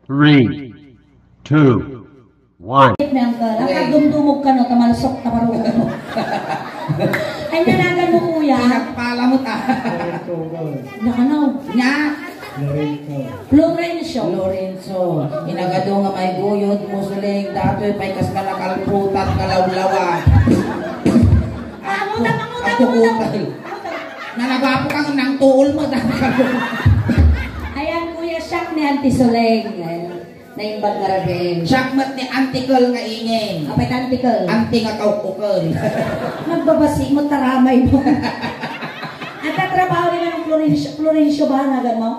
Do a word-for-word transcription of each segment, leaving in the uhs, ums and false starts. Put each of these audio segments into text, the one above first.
Three, two, one. Ni Uncle, ang kagdumdumog ka, no, tamalsok, taparungo mo. Ay, nanagan mo, kuya. Pinagpala mo, ta. Nakanaw. Nya. Lorenzo. Lorenzo. Lorenzo. Inagado nga may guyod mo, Suling. Datoy pay kas ka nakalputan, kalawlawa. Amutan, amutan, amutan. Nalagapo kang nang tuol mo, dami ka. Ayan, kuya, siak ni Auntie Soleng. Ayan. Naimbag nga rabii. Siak met ni Auntie Kel nga ingin. Apay ta Auntie Kel? Auntie nga kaukukel. Nagbabasi mo, taramay mo. Ata trabaho ni Manong Florencio, Florencio ba, nagan mo?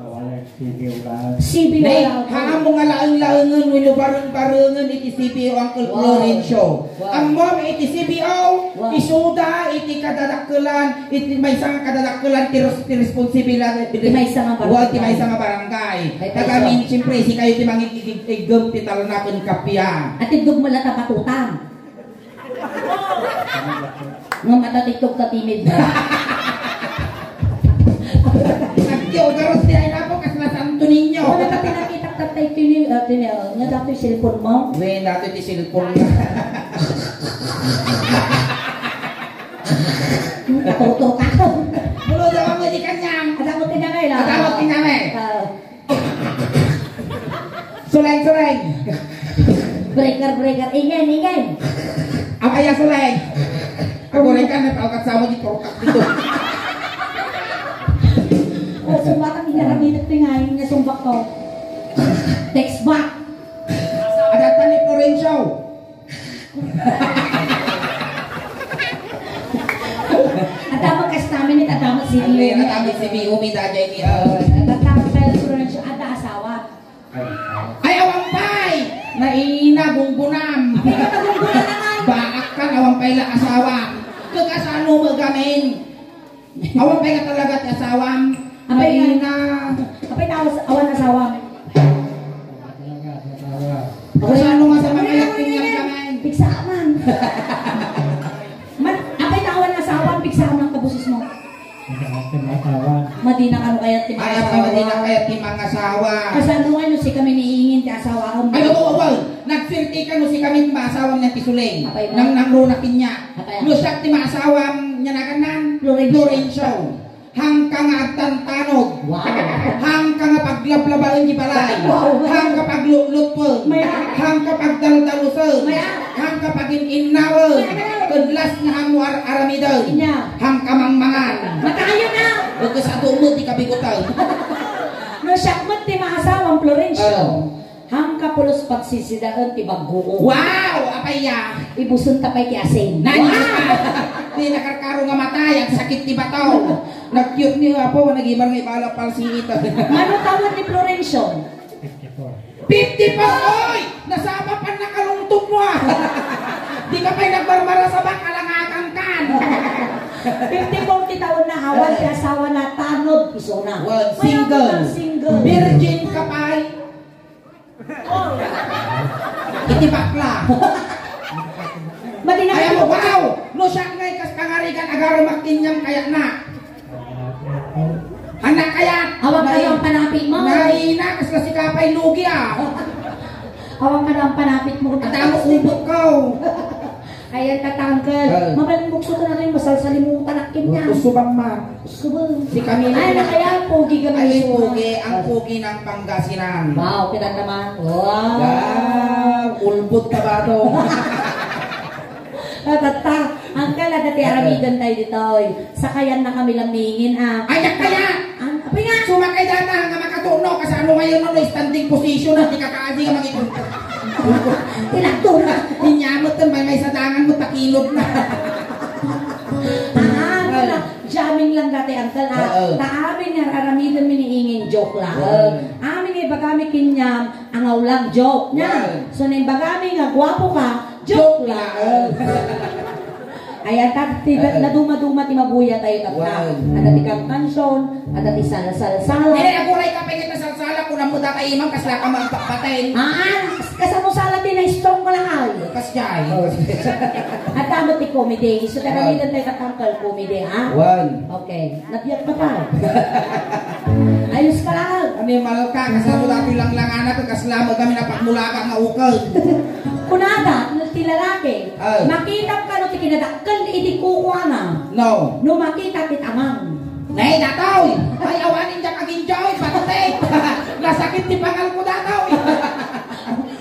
Wala, C B O lang. C B O Nay, lang. Haam mo nga laeng-laengen wenno bareng-barengen iti C B O, Uncle Wow. Florencio. Wow. Ammom iti C B O, Wow. isuda iti kadadakkelan, iti maysa nga kadadakkelan ti res-, ti responsibilidad Iti maysa nga Wow, ti barangay. maysa nga barangay. Ay, Tagamin, siyempre, sikayo ti mangig-, Ig-, iggem ti talna ken kappia. At iddog mo la ta patutang. Nga matatikkog ta timid na. Nagtiugaros ti ay napo, kas na Santo Niño. Wala ka pinakitak tatay tini, ah, tini, ah, nga datoy cellphone mo? Wen, datoy ti cellphone na. Natuto ka. Bulo daw ang di kanyang. Adamot ti nanay la. Adamot ti nanay. Ah. Suleng, suleng. Breaker, breaker. Ingen, ingen. Apay a suleng. Ako rin ka, napaukat sa amo di turkak dito. O, sumbak ang inaramitak ti ngayon nga sumbak ko. Text back. Adatan ni Florencio. Adamot kas namin it adamot si Ate, Umi. Adamot si Umi, daydiay ni, ah. Adamot tayo, Florencio, adda asawa. Ay, awan pay! Naina, gunggunam. Ay, nagagunggunan naman. Baak kan, awan pay la asawa. Kagkasano mo gamin? Awan pay nga talaga ti asawam. Apay nga. Maina. Apay nga awas-, awan asawam. Talaga, asawa. Kasano nga sa mga Apay nga, yapin apay nga. Yan kami? Pigsa man. Man, apay nga awan asawam, pigsa man ka boses mo. Hindi ka asawa. Madina kano kaya ti mga Ay, apay asawa. Madina kaya ti mga asawa. Kasano nga no si kami ni Ingin ti asawa mo? Ay, oo, oo. Nagpirti ka no si kami ti maasawa niya ti Suleng. Apay nga. Nang nangruna kanya. Apay. No siya ti maasawam niya nagannan, Florencio. Florencio. Hangka nga agtantanod. Wow. Hangka nga paglablabaen ti balay. Wow. Hangka paglutlutten. Maya. Hangka pagdaldalusen. Maya. Hangka pagin-innawen. Maya. Ken las nga hangmo ar-aramiden. Inya. Hangka mangmangan. Matayo na. Ket kasado met ti kabigutan. No siak met ti maasawam, Florencio. Oo. Hangka pulos pagsisidaen ti bagguo. Wow! Apay ya? Ibusen ta pay ti asin. Nani? Wow! Ti nakarkaro nga matay, agsakit ti bato. Nag-cute ni Apo, nagimar nga ibala palsi ita. Mano tawen ni Florencio? Fifty-four. Fifty-four, oy! Nasapa pan nakalungtog mo, ah! Di ka pay nagmarmarasabak, alangakan kan. Fifty-four ti taon na, awan ti asawa na, tanod, isuna. Well, single. Single. Virgin ka pay. Iti bakla. Madina Ay, ka ano, po. Wow! No siya ngay kas pangarigan, agarem a kinyam kayat na. Anak kayat. Awan Nai-, kayo ang panapit mo. Naina, kas kasi kapay lugi, ah. Awan ka na ang panapit mo. At ang ubot ko. Ayan, tatangkal. Ah. Mabaling bukso ka na rin, masalsalimutan akin niya. Gusto bang ma- Subong. Si Camilo. Ay, nakaya, pogi kami Ay, mismo. Pogi. Ang pogi ng Pangasinan. Wow, kita naman. Wow. Wow, ulbot ka ba to? Tatatta. Ang kalada ti aramidan tayo ditoy. Sakayan na kami lamingin, ah. Ay, yak kaya! Ang, apay nga? Sumakay data nga makatuno. Kasano ngayon, ano, standing position na, di ka kaadi nga makikita. Tinagtuna. Inyamot, may, may sadangan mo, takilod na. Ah, wala. Jamming lang dati, Uncle, ah. Oo. Ta amin nga aramiden mi ni Ingin, joke lang. Oo. Amin nga ibagami kinyam, angaw lang, joke. Nya, Wow. So, naimbagami nga guwapo ka, joke Joke lang. lang. Ayan, ta, ti, Oo. naduma-duma ti mabuya tayo, tata. Wow. Ada ti kankansion, ada ti salsal-sala. Eh, aguray ka pa kita salsala, kung amo data imang, kasla ka magpapatay. Ah, kas-, kasano sala ti na-strong mo lang ay? Kas jay. Oh. At tama ti comedy. So, karamihan tayo katangkal comedy, ha? One. Okay. Nabiyak ka pa. Ayos ka lang. Malka, kasano datoy langlangana, ket kasla met kami napagmulaga nga ukeng. Kunada, no ti lalaki, Ay. Makitam kano ti kinadakkel iti kukuana. No. No makita ti tamang. Nay, datoy! Ay, awanen diak ag-enjoy, pati. Nasakit ti pangalko datoy.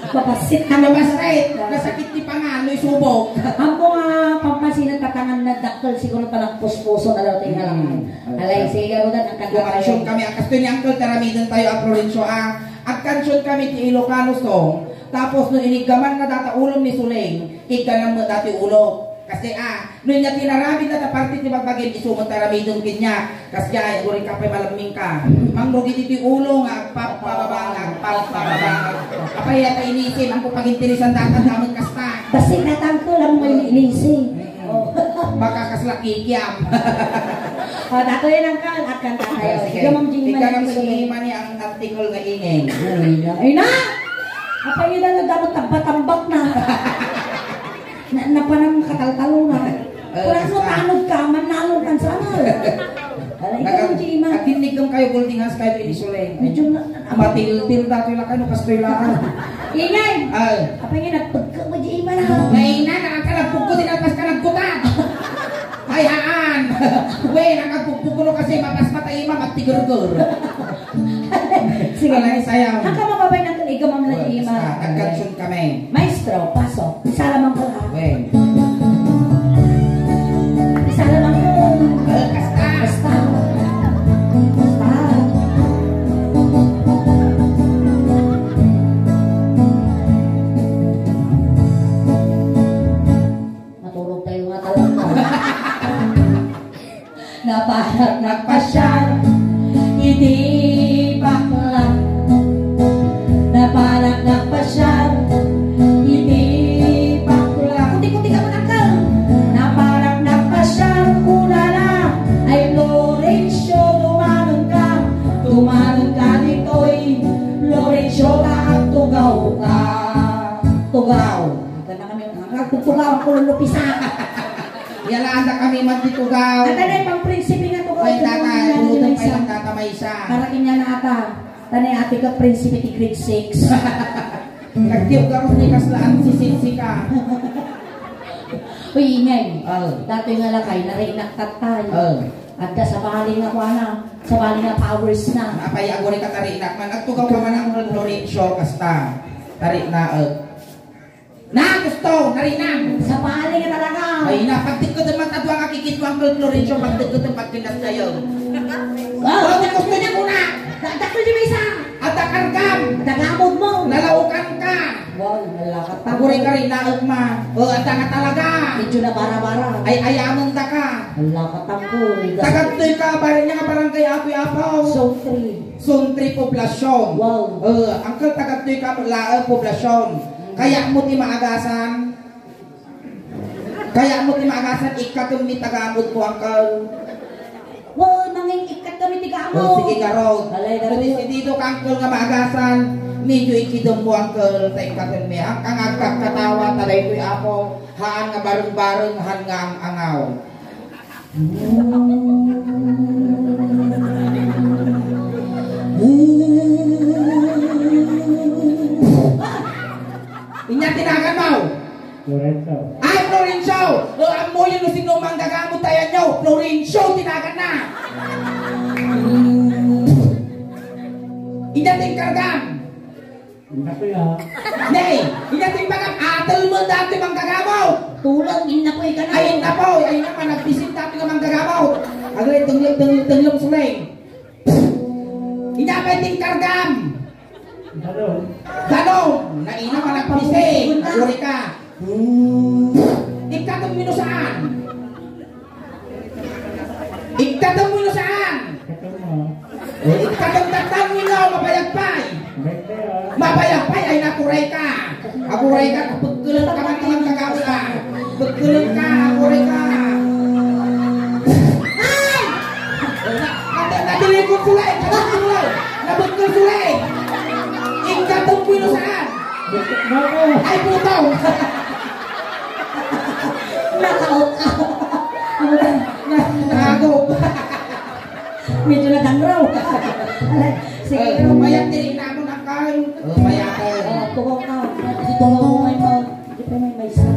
Mabassit na naman. Mabassit. Nasakit ti pangal, no isubok. Ammo nga, pampasinat tatangan na dakkel, siguro panagpuspuso na daw ti Hmm. Alay, sige, Rodan, ang kanta Kumansyon tayo. Kami, ang kastoy ni Uncle, taramiden tayo, a Florencio, a. Agkansyon kami ti Ilocano song, tapos no iniggaman na data ulom ni Suling, igganam met dati ulo. Kasi, a, no inya tinaramid na ta parte ti bagbagim, isu met taramiden kenya. Kasi, ay, aguri ka pay malamming ka. Mangrugi ti ulo nga agpapababa, nga agpapababa. Apay, yata inisim, ang kupaginteresan data, damat kasta. Basta natangko lang mo yung inisim. Oh. Baka kasla kikiam. O, datoy lang ka, agkanta tayo. Sige, Ma'am Jimmy, Ika na Ma'am Jimmy. Mani ang article nga ingay. Ay na! Ay na! Apay na, dapat tambak-tambak na. Na, napanang kataltalo na. Eh, Kung ano, basta. Tanod ka, manalong ka sana. Aray, ikaw, Naga-, Ma'am Jimmy. Agtinnig kang kayo, Golding Hands, kayo, Inisulay. Medyo na, Matiltil datoy lakay no kastoy lakay. Ingay! Ay. Apay nga, nagpagka mo di ima na. Nay na, nakakalagpog ko, tinapas ka nagkuta. Ay, haan. We, nakagpugpog ko no kasi mapas pa tayo ima, magtigurgur. Sige. Alay, sayang. Ang kamababay ng kaligaw, Ma'am Well, Lady Ima. Basta, nagkansun kami. Maestro, pasok. Isa lamang po, ha? Wen. Isa lamang po. Eh, kasta. Kasta. Kasta. Maturog tayo nga talaga. Napanak nagpasyal iti bakla. Napanak nagpasyal iti bakla. Kuti-kuti ka man, Uncle. Napanak nagpasyal, kunana, ay, Florencio, tumanon ka. Tumanon ka ditoy, Florencio, ta agtugaw ka. Tugaw. Ika na kami, ang agtutugaw, ang kulong lupisa. Yalaanda kami man ti tugaw. Ata na yung pang-prinsipe nga tugaw. Ay, ito tatay, naman pulutan yung pa isa. Yung tata may isa. Para kanya na ata. Tanay ate ka, prinsipe ti grade six. Nagtiyo ka rin ni kaslaan si Sitsi ka. Uy, ingay. Oh. Datoy nga lakay, narinak tattay. Oh. Adda sabali nga kuana, sabali nga powers na. Apay, aguri ka tarinak man. Agtugaw ka man ang Florencio, kasta. Tari na, oh. Na, gusto, narinan. Sa pali nga talaga. Ay, na, pagtikod ang matadwa nga kikit ko, Uncle Florencio, pagtikod ang pagkinas kayo. Ah, oh, may gusto niya muna. Da-, dakto di may isa. At ang argam. Tagamod mo. Nalaukan ka. Wow, nalakat pa. Paguri ka rin, naag ma. Oh, at nga talaga. Medyo na bara-bara. Ay, ayaman ta ka. Nalakat ako. Tagagtoy ka, baril niya nga barangay Apoy-Apaw. Zone three. Zone three poblasyon. Wow. Eh, Uncle, tagadtoy ka, laeng poblasyon. Mm. Kaya mo ti maagasan? Kaya mo ti maagasan, ikkatem mi tagamod ko, Uncle. Wow, mangin ikkatem mi ti gamod. Oh, sige, garod. Alay, garod. Desidido ka, Uncle, nga maagasan. Medyo ikidem mo, Uncle, ta ikkatem mi. Ang kangagkagkatawa, ta daytoy apo, haan nga bareng-bareng, haan nga ang-angaw. Inya tinagan mo? Lorenzo. Ay, Florencio! O, ammo yun, no sino manggagamot tayo nyo? Florencio, tinagan na! Inya tingkargam! Inna ko ya. Nay, inna ti bagam, atel mo dati manggagamaw. Tulang, inna ko ikana. Ay, inna po, ay, inna pa, nagbisin dati nga manggagamaw. Agay, tenglem, tenglem, tenglem, sulay. Inna pa iting kargam. Dano. Dano, na ina pa nagbisin. Aguri ka. Ikatong minusaan. Ikatong minusaan. Ikatong mo. Eh, ikatong tatang nino, mabayag pay. Bente, ah. Mabayag pay, ay nakuray ka. Aguray ka, pagkulang ka man, tingin ka, ka. Pagkulang ka, aguray ka. Ay! Nat-, natilikod sila, eh. Natilikod sila, eh. Nabagkul sila, eh. Ikatong minusaan. Ay, putaw! Nakaw-, ano ba? Na-, nakago. Medyo nadangraw. Sige, Eh, mayat diri namon akay. Oh, mayat. Oh, tukaw ka. Di tukaw mo may ma-, di pa may maysa.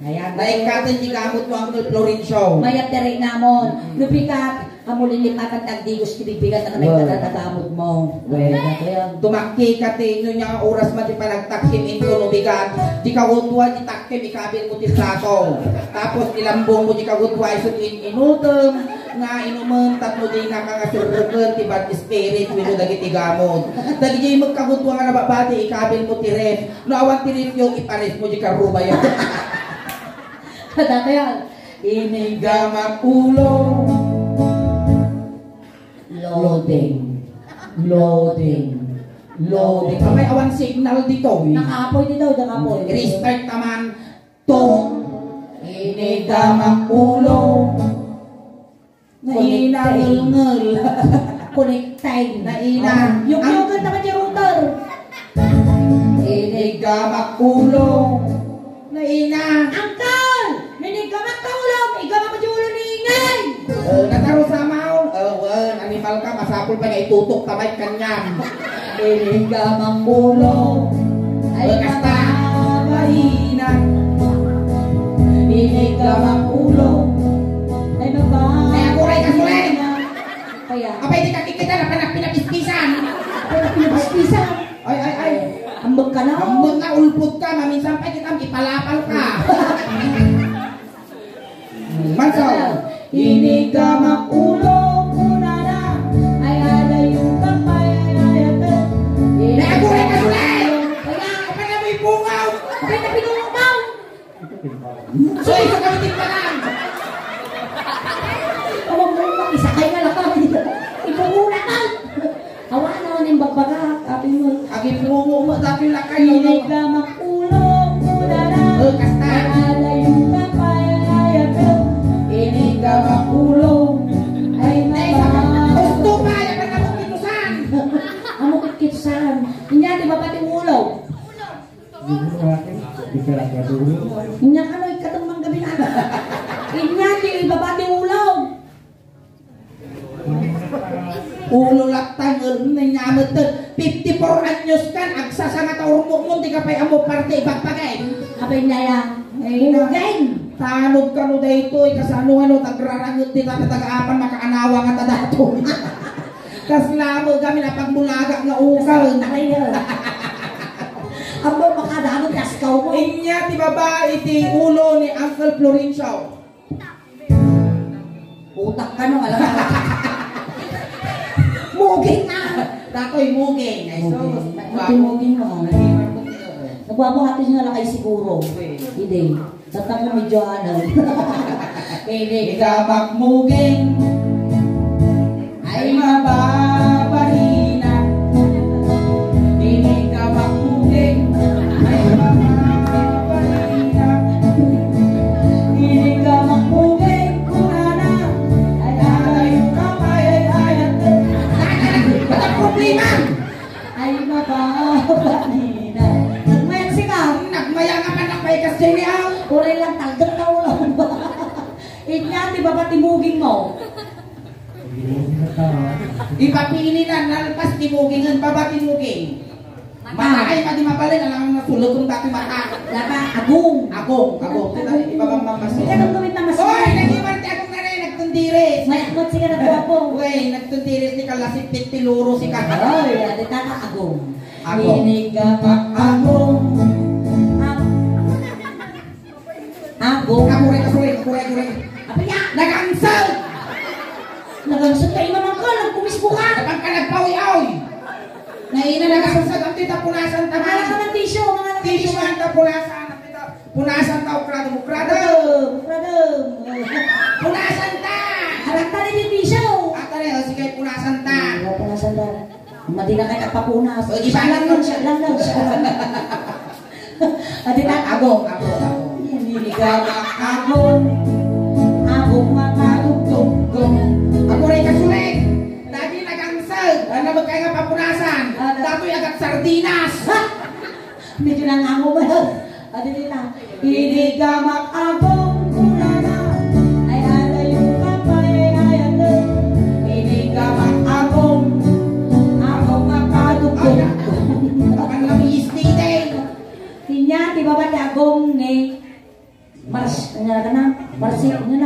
Ayan. Naikatan di gamot mo, Uncle Florencio. Mayat diri namon. Mm. Lupikat, amo lilipatan ti agdigos ti bigbigat a Wow. nagkadadagamot mo. Well, Ayan. Tumakki ka ti inyo nga oras man ti panagtakkim inton umigat. Di ka udwa, di takkim, ikabil mo ti plato. Tapos ilambong mo di ka udwa, iso ti in-inutem. Nga inumen tapno dinaka nga serreken ti bad spirit wenno dagiti gamon. Dagiti magkagudua nga nababati, ikabil mo ti ref. No awan ti refyo, ipares mo di karrubayo. Kadatayan, inigamak ulo. Loading. Loading. Loading. Apay awan signal dito, eh. Nakapoy dito, nakapoy. Restart naman. Tong. Inigamak ulo. Naina, Connecting. Ngel-ngel. Connecting. Naina. Oh. Yukyukan naman yung router. Inigamak ulo. Naina. Uncle! Minigamak ka ulo! Igamak mo yung ulo ni Ingay! Oh, nataro sa maon. Oh, wen, animal ka, masapul pa nga itutok tamay kanyam. Inigamak ulo. Ay, basta. Mababainan. Inigamak ulo. Ay, mababainan. Ay, ako rin, ako rin. Kaya? Apay, di ka kikita na panak pinapispisan. Apay, pinapispisan. Ay, ay, ay. Ambag ka na. Ambag nga, ulpot ka. Maminsan pa kita, ipalapal ka. Mansaw. Inigamak ulo, kunana. Ay, adayo ka, ay, ay, ay, ay. Ay, aguray ka, sulay! Kaya? Apay na mo ipungaw? Apay na pinungaw? Soy, sa kami timbangan! Awang mo, makisakay na lang kami. Ipungula ka! Awan, awan yung bagbaga, sabi mo. Agin mo mo, mo, sabi na kayo, no? Inigamak ulo, kunana. Oh, kasta. Alayo ka, payayat. Inigamak ulo. Ay, Ay, mama. Gusto pa, yan ang namukitusan. Ang mukitusan. Inya, di ba pati ulo? Siguro ate, di ka lang maduro. Inya ka, no, ikatumang gabi na. Inya, di ibaba ti ulo. Ulo latta, ngel, nanyamet, fifty-four anyos kan, agsasanga ta urmukmon, di ka pay ammo parte ibagbaga. Apay na yan? Ay, na. Ugay. Tanog ka no daytoy, kasano nga no, tagraranget di tayo taga-apan, makaanawa nga ta datoy. Kasla mo, gamin, apagmulaga nga ukal. Ay, na. Ammo, makadamot, kaskaw mo. Inya ti babae ti ulo ni Uncle Florencio. Utak ka no, alam ka. Muging na. Datoy muging. Ay, so, Muging. Mati muging mo. Naging markot ito, eh. Nagwapo, hati nga lakay siguro. Okay. Hindi. Tatang mo medyo ano. Inigamak muging. Ay, mababainan. Inigamak muging. Ay, mababainan. Inigamak muging, kunana. Ay, ay, ay, ay, ay, ay. Ano ang problema? Ay, mababainan. Nagmayang sika. Nagmayang naman ang may kasi niya. Uray lang, tagdang na ulo. Inya, di ba, pati muging mo? Ipapili na, nalpas ti mugingen, baba ti muging. Mata. Mata ay, madi mabalin, alang nasulog kung dati mata. Laba, agong. Agong, agong. Agong. Kita, di ba, bang mamas-, Ikaw ang gawin na mas Oy, naging man ti agong na rin, nagtundiris. May akot siya na guwapo. Uy, nagtundiris ni Kalasipit ti Luro si Ka. Oy, adi ka na, agong. Agong. Inigamak agong. Ag-, Agong. Agure, agure, agure, agure. Apa ya? Nagangsag! Nagangsag ka, ina man ka, nagkumisbo ka. Kapag ka nagpawi-awi. Naina, nagangsag, ang tita punasan ta man. Mga ka ng tissue, mga ng Tissue tissue. Man ta punasan, ang tita punasan ta, ukrado, ukrado. Ukrado, ukrado. Punasan ta! Harap ta rin yung tissue. Ata rin, o, sige, punasan ta. Oo, punasan ta. Madi na kayo kapapunas. O, di ba? Siya lang nun, siya lang nun, siya lang. Adi na, agong, agong, agong. Inigamak agong. Agong makarugtugtog. Agure kasuling. Dati nagangsag. Ano ba kayo nga papunasan? Ah, datoy agat sardinas. Ha? Medyo nang amo ba? Adi na. Inigamak agong kunana. Ay, alayo ka pa, ay, ay, alayo. Inigamak agong.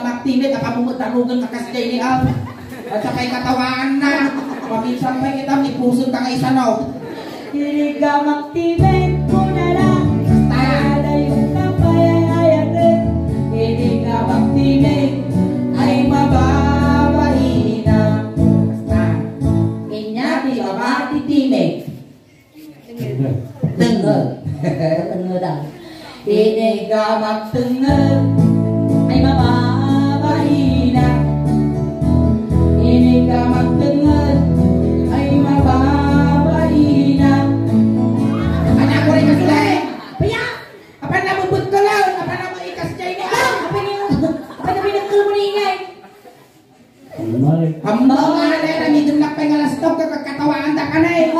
nga maktimit, apamumet darugen nga kasjay ni Al. At sa pay katawaanna, paminsan pay kita, ipuson ka nga isano. Inigamak ti met, kunana. Basta. Adayo ka pay ay ayat. Inigamak ti met, ay mababaina. Basta. Inya ti baba ti timek. Tengngel. Tengngel daw. Inigamak tengngel, ay mababaina. Inigamak tengngel, ay mababaina. Anak ko rin kasi, eh. Paya! Apan na mo butkolon, apan na mo ikas jay ni. Ah, apan yung, apan na binutkolon mo ni ingay. Ammo nga na, amidennak pay nga lastok ka, katawaandak ka na eh.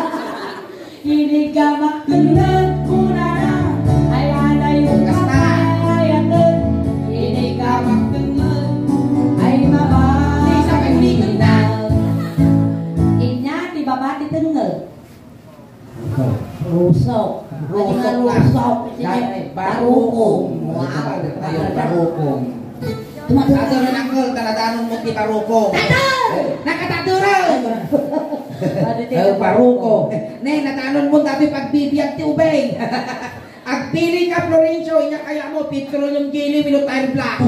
Inigamak tengngel, kunana, ay adayo ka pay ay ayat. Inigamak tengngel, ay mababa. Isa ka inigamak. Inya ti baba ti tengngel. Rusok. Rusok. Adi nga na. Rusok. Dahil barukong. Barukong. Wow. Ayun, barukong. Tumatay. Tado na, uncle, tanadanon mo ti barukong. Tado! Nakatado ra! Adi ti barukong. Ne, nadanon mo dati pagbibiag ti ubing. Agpili ka, Florencio, inya kaya mo, petroleum jelly, wilo tire black.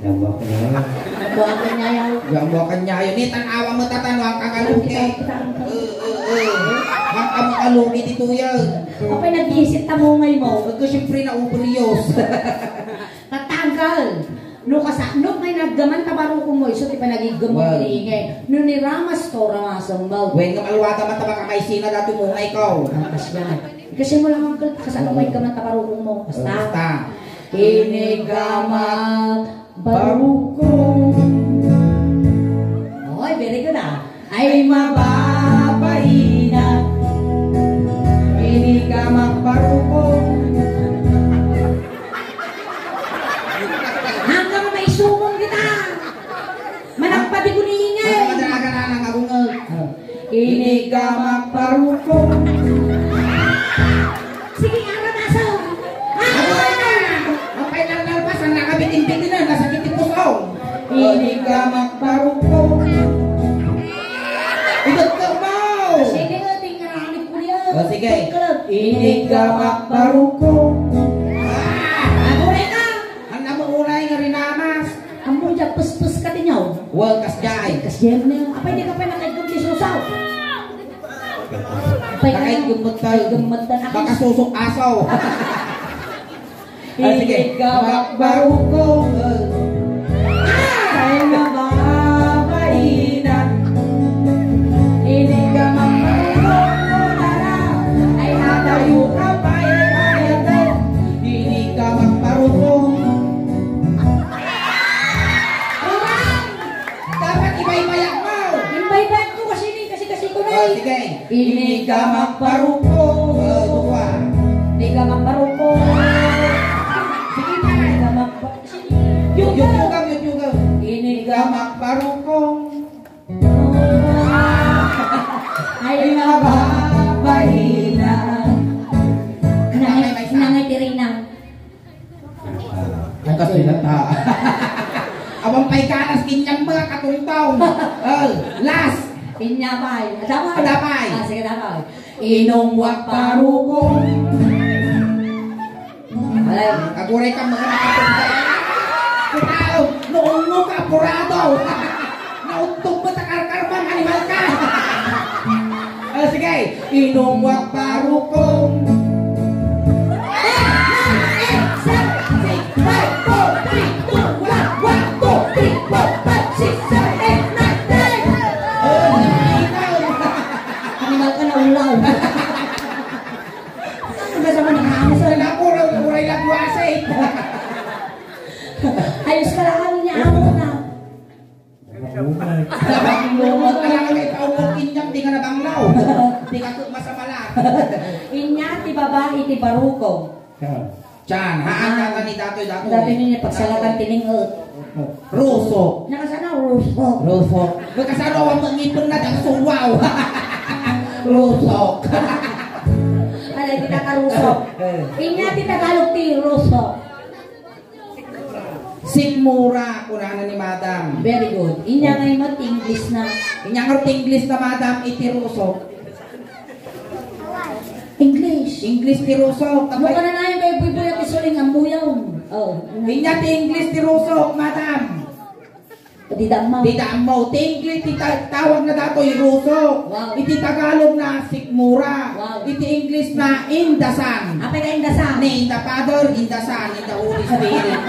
Jambuakan niya. Jambuakan niya, yaw. Jambuakan niya, yaw. Ni tan-awa mo, tatan, wa ka nga lugi. Kita, kita, kita. Eh, eh, eh. Wa ka nga lugi dito, yaw. Apay, nag-iisip ta mo ngay mo. Agka, siyempre, na uberios. Tatanggal. No kasa-, no kay naggaman ta barukong mo, isu ti panagiggam mo. Wow. Ni ingay. No ni ramas to, ramasem mo. Wen, nga malwada man ta baka may sina dati mo ngay ko. Ah, kasyan. Kasi mo lang ang kal-, kasano mo yung gaman ta barukong mo. Basta. Basta. Inigamak barukong. Oy, very good, ah. Ay mababaina. Inigamak barukong. Hanggang maisumong kita. Managpadi ko ni ingay. Ano ka talaga na nang agungag? Inigamak barukong. Sige, aram, aso. Ah! Ano ba yan? Ang final nervous, ang nakabitin-bitin na, nasakit yung puso. Inigamak barukong. Idagdag mo! Sige nga, tingaramit ko niya. O, sige. Club. Inigamak barukong. Ah! Ako rin, ah! Ang namuunay nga rinamas. Ammo diay puspos ka ti nyaw. Well, kasjay. Kasjay na. Apay, di ka pa nakaigum ti susaw. Apay, nakaigum mo tayo. Igum mo tayo. Baka susok aso. Ah, sige. Ikaw, barukong. Ay, mababaina. Inigamak barukong, kunana. Ay, adayo ka pay ay ayat. Inigamak barukong. Kurang! Dapat ibaybayak mo! Imbaybayak ko kasi ni, kasi, kasi ko na. Oh, sige. Inigamak barukong. Oh, dua. Inigamak barukong. Sige pa. Inigamak ba-, sige. Yun, yun, yun, yun, yun. Inigamak barukong. Ay, mababaina. Nangay-, nangay ti rinang. Ang kasunod ta. Awan pay kanas, kinyam mga katungtong. Oh, last. Kinyam pay. Adapay. Adapay. Ah, sige, adapay. Inong wa barukong. Alay. Aguray ka mga nakatungtong. Kita, no, no, ka, apurado. Nauntog mo, takarkarman, animal ka. Ah, sige. Inong wa barukong. Eh, eh, eh, seven, six, five, four, three, two, one, one, two, three, four, five, six, seven, eight, nine, ten. Nabanglaw. Di ka tu-, masamalan. Inya ti babai ti baruko. Tiyan. Tiyan. Haan, ah, data ni datoy, datoy. Datoy ni pagsalatan ti ning-et. Rusok. Nakasana, rusok. Rusok. Magkasano ang mga ngipin na dyan, suwaw. Rusok. Alay, kita ka rusok. Eh. Inya ti Tagalog ti rusok. Sikmura, kunana ni Madam. Very good. Inya nga imot, English na. Inya nga ti English na, Madam, iti rusok. English. English ti rusok. Amo ka na nayon kay buybuy at isuling ang buyaw. Oh. Inya ti English ti rusok, Madam. Di dammo. Di dammo. Ti English ti ta-, tawag na datoy rusok. Wow. Iti Tagalog na sikmura. Wow. Iti English na indasan. Apay ka indasan? Ni in the Father, indasan, in the Holy Spirit.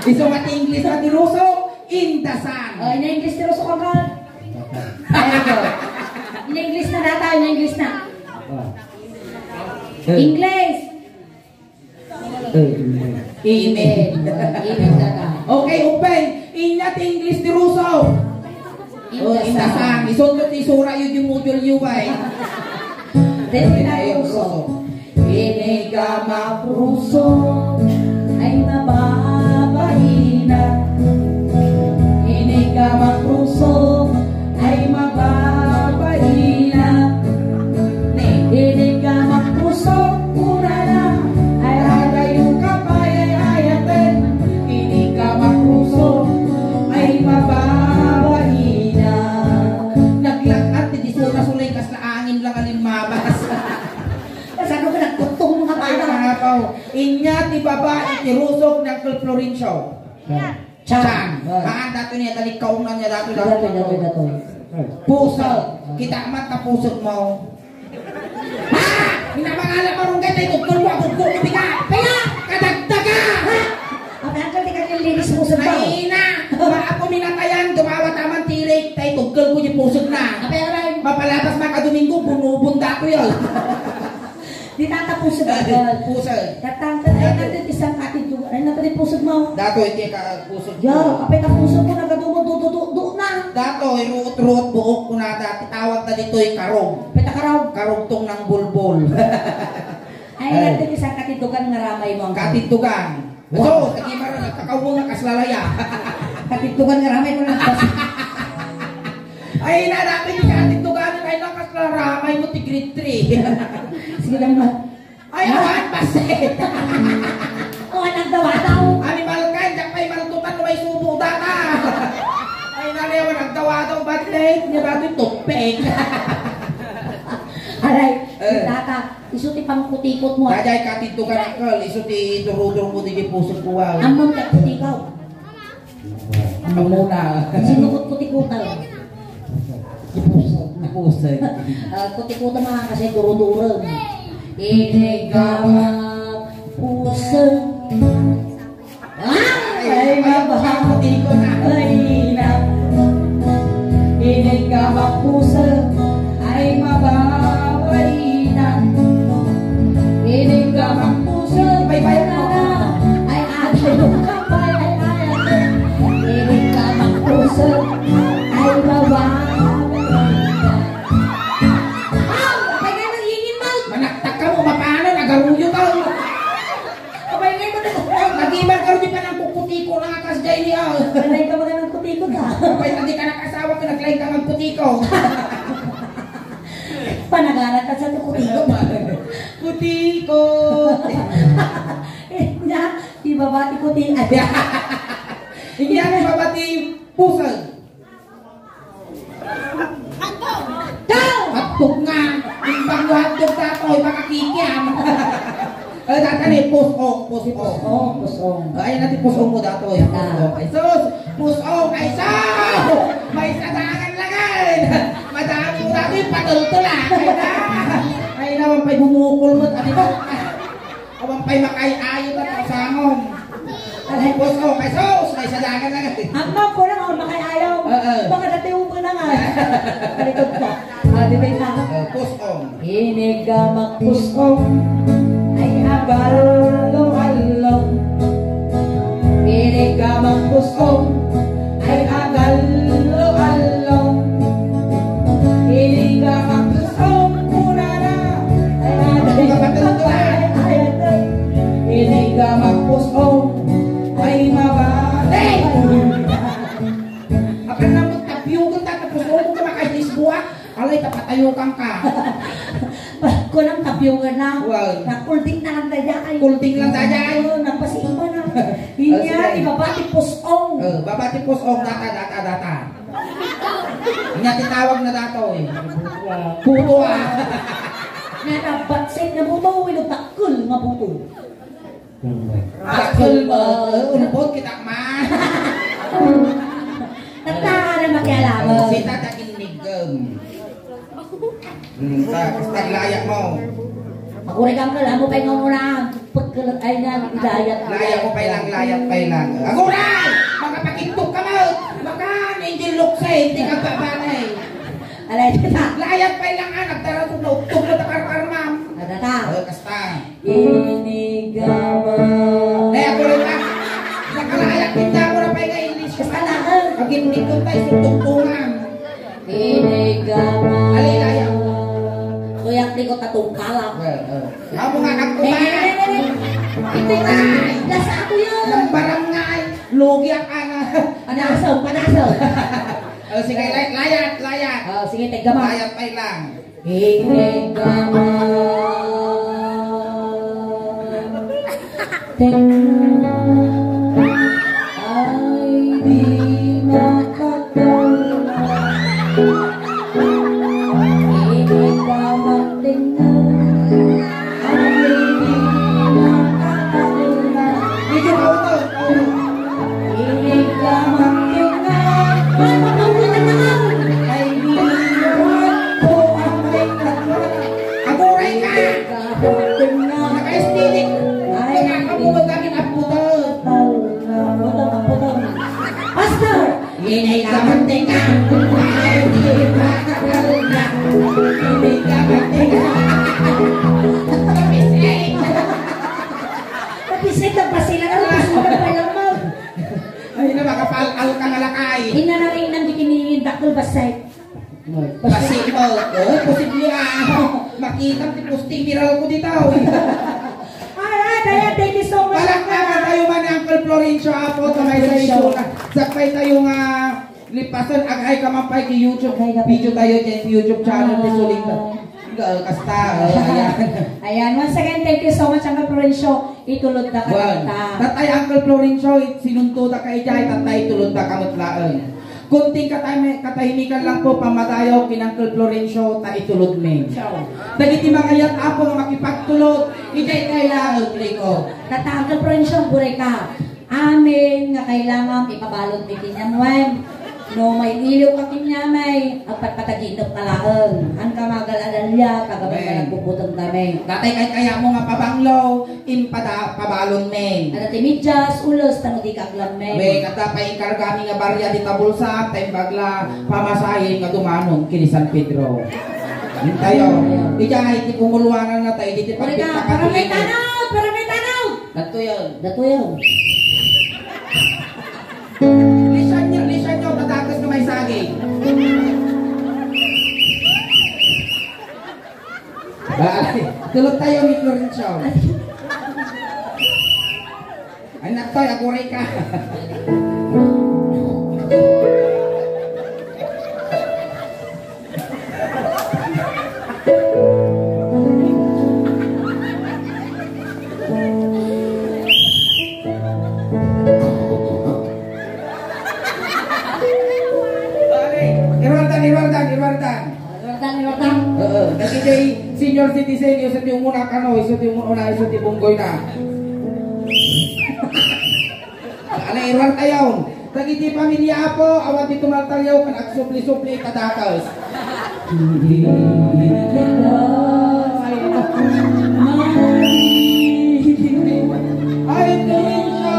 Isu nga ti English na ti rusok, indasan. Oh, ina English ti rusok, angkal. Very good. In English na data, in English na. Ah. English. Eh, amen. Amen. Amen, data. Okay, open. Inya ti English ti rusok. Oh, indasan. Indasan. Isunod ti sura yu di module yu, bay. Dati na rusok. Inigamak rusok ay mababaina. Inigamak rusok ay mababaina. Inigamak rusok kunana ay adayo ka pay ay ayaten. Inigamak rusok ay mababaina. Naglag-at ti disso, nasulay kasla angin lang a limmabas. Kasano ka nagtugtog nga Ay, bata? Mga tao. Inya ti babai ti rusok ni Uncle Florencio. Tiyan. Tiyan. Haan, dato niya, dali kaunan niya, dato, dato, dato, dato, dato. Pusag. Kita man ta pusag mo. Ha? Minamangala mo rong gata, itugtol mo, abugko mo, pika. Kaya? Kadagdaga. Ha? Ang uncle, di ka nilinis pusag mo. Ay, na. Maapo minatayan, dumawa taman tirik, tay tugtol ko di pusag na. Apay, apay. Mapalabas makadomingo, bunubon dato yun. Di tatapusag, uncle. Pusag. Tatangkad ay natin isang katidtugan. Ay natin pusag mo. Dato, iti ka pusag. Ya, apay ta pusag mo, nagadumo, dudududo na. Dato, iruot-ruot buok ko na dati. Tawag na dito'y karog. Apay ta karog? Karugtong ng bulbol. Ay, ay, natin isang katidtugan nga ramay mo, uncle. Katidtugan. Wow. So, tagimar, nagkakawang na kaslalaya. Katidtugan nga ramay mo na. Ay, na, dati di ka katidtugan, ay, nakasla ramay mo, ti grade three. Sige lang, ma. Ay, awan, pasit. Oh, anak daw, ataw. Animal ka, hindi pa imaltutan, may subo data. Ay, nani, awan, anak daw, ataw, ba't late? Niya ba ito, toothpick? Aray, eh, tata. Isu ti pangkutikot mo, ah. Daydiay katidtugan, uncle, isu ti duruduro mo di pusag ko, ah. Ammom ti agkutikaw. Ammom muna. Sino kutkutikotan? Pusag, pusag. Ah, kutikotan mo, ah, kasi duruduro. Inigamak pusag. Ay, ay, mababaina. Inigamak pusag, ay, mababaina. Inigamak pusag, ay, ay, ay, ay, ay, ay, ay. Inigamak pusag, ay, mababaina. Aw, apay kayo nang ingin, Mal? Manaktak ka mo, mapaanan, agaruyo ka. Apay ngay mo na. Nag-iman ka rin di pa ng kukutiko na nga kas jay ni, ah. Panay ka mga nagkutiko ka. Apay, hindi ka nakasawa ka, naglain ka magkutiko. Panagaran ka sa kutiko. Kutiko. Nya, di ba ba ti kuti-, ay. Inya, di ba ba ti pusag? Hotdog! Hotdog nga! Imbang mo hotdog, datoy, makakikiam. Eh, data ni, pusong, pusong. Pusong, pusong. Ay, na ti pusong mo, datoy. Ah. Pusong. Ay, sus! Pusong, ay, sus! May sadangan lang, eh! Madami mo, datoy, patultol, ah! Ay, na! Ay, naman pa'y bumukol mo, dati mo. Awan pa'y makay-ayo ta, sangom. Ay, pusong, ay, sus! May sadangan lang, eh. Ang ma'am ko lang, ang makay-ayo. Oo. Baka dati upo na nga. Malikod ka. Ah, di ba yun, ah? Eh, pusong. Inigamak pusong ay agallo-allo. Inigamak pusong ay agallo-allo. Inigamak Magpus-ong ay mabati. Apan namot tapyugan ta, tapos-ong ka makaisbuak. Alay, tapatayo kang ka. Kunam tapyugan na. Wow. Nakulding na lang dayay. Kulding lang dayay. Oo, napasiiba na. Oh, inya, sige. Di babati pus-ong. Oh, babati pus-ong, data, data, data. Inya, titawag na dato eh. Buto ah. Narabatsit na buto, ino dakkel nga buto. Dakkel mo. Unpot kita man. Tata, ano makialam? Sita ta kinnigem. Hmm, ta, kasta layat mo. Agurek ka, amo pay nga una. Pagkalat ay nga, layat. Layat mo pay lang, layat pay lang. Aguray! Makapakittok ka mo! Maka, angel lukse, hindi ka babanay. Alay, tata. Layat pay lang, ah, nagdarasog na uttog na takarkarmam. Tata. Oh, kasta. Inigama. Nay, ako rin ba? Nakalayak kita, ako na pay nga English. Basta na, ah. Pag hindi ko tayo, sutugtungan. Inigama. Alilaya. Kuya, di ko tatungkala. Well, uh, amo nga kagkumayan. Eh, eh, eh, eh. Ito nga. Lasa ako yun. Ng barangay. Lugi ang ana. Panasaw, panasaw. Oh, sige, lay-, layat, layat. Oh, sige, tigama. Layat pay lang. Inigama. Tenga. Ay, di makatulog. Inigama, tenga. Ay, di makatulog. Medyo mautol, mautol. Aguray ka! Naka-aesthetic! Nagkakabungag kami ng puto! Pastor! Inay ka mantika! Ay, di ba ka kalula? Inay ka mantika! Kapisay! Kapisay ka pa sila! Ano gusto mo na pala mo? Ay, na, makapal-al ka nga lakay. Inanaring nang di kinihindak ko, basay. Basay mo. Oh, posible, ah. Makita ti posting viral ko dito. Alright, ayan, thank you so much. Palakpakan tayo man ni Uncle Florencio Apo, to may sa Florencio. Isu na. Sakbay tayo nga lipasan, ag-ay ka man pay ki YouTube, video tayo dyan, YouTube channel, ti suling ka. Nga, kasta, oh, ayan. Ayan, once again, thank you so much, Uncle Florencio. Itulod da ka. Tatay Uncle Florencio, it-, sinunto da ka idiay, tatay itulod da ka met laeng. Kunting katahimi-, katahimikan lang po, pamadayaw ken Uncle Florencio, ta itulod mi. Dagiti mangayat, Apo, nga makipagtulod, idiay tayo laeng, Rico. Tatay Uncle Florencio, aguray ka. Amin nga kailangan ipabalon mi kaniam wen. No mailiw ka kaniam, agpatpataginep ka laeng. Haan ka magal-adalya, ta gapu nga nagpuputeng kami. Datay kaykayatmo nga pabanglo, impada pabalon mi. Adda ti medias, ules, ta no di ka aglammeng. Wen, adda pay inkargami nga barya dita bulsa, ta imbag la pamasahe nga dumanon ken ni San Pedro. Intayo. Idiay ti pumuluananna, ta idi ti pagpit-, parang may tanaw, parang may tanaw. Datoy. Datoy. Lisan nyo, lisan nyo, tatakas nga may saging. Ay, tulog tayo ni Florencio. Ay, naktoy, aguray ka. Iruartan, iruartan, iruartan. Iruartan, iruartan. Oo, dagiti senior citizen, isu ti umuna kano, isu ti umuna, isu ti bunggoy na. Ala, iruar tayo. Dagiti pamilya, Apo, awan ti tumaltalyaw ken agsupli-supli ita dakes. Ay, Florencio!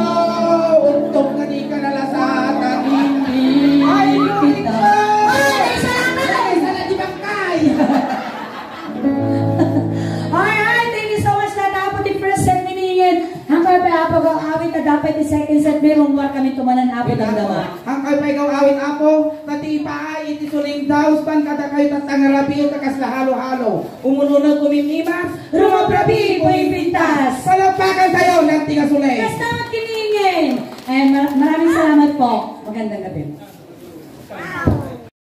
Untog nga di ka nalasatan, hindi. Ay, Florencio! Ay, salamat! Ay, salamat, di bangkay! Ay, ay, thank you so much, Tata, for the first set ni Mingin. Ang kaya pa, Apo, go awit na dapat the second set, may rungwar kami tumanan, Apo, damdama. Ang kaya pa, ikaw awit, Apo, Ti paay iti suling dauspan kadakayo tatta nga rabii ta kasla halo-halo. Umununeg kumimimas, rumabrabii, buing pintas. Palakpakan tayo, nagtigas ulit. Basta magkiningin. Eh, mar- maraming salamat po. Magandang gabi.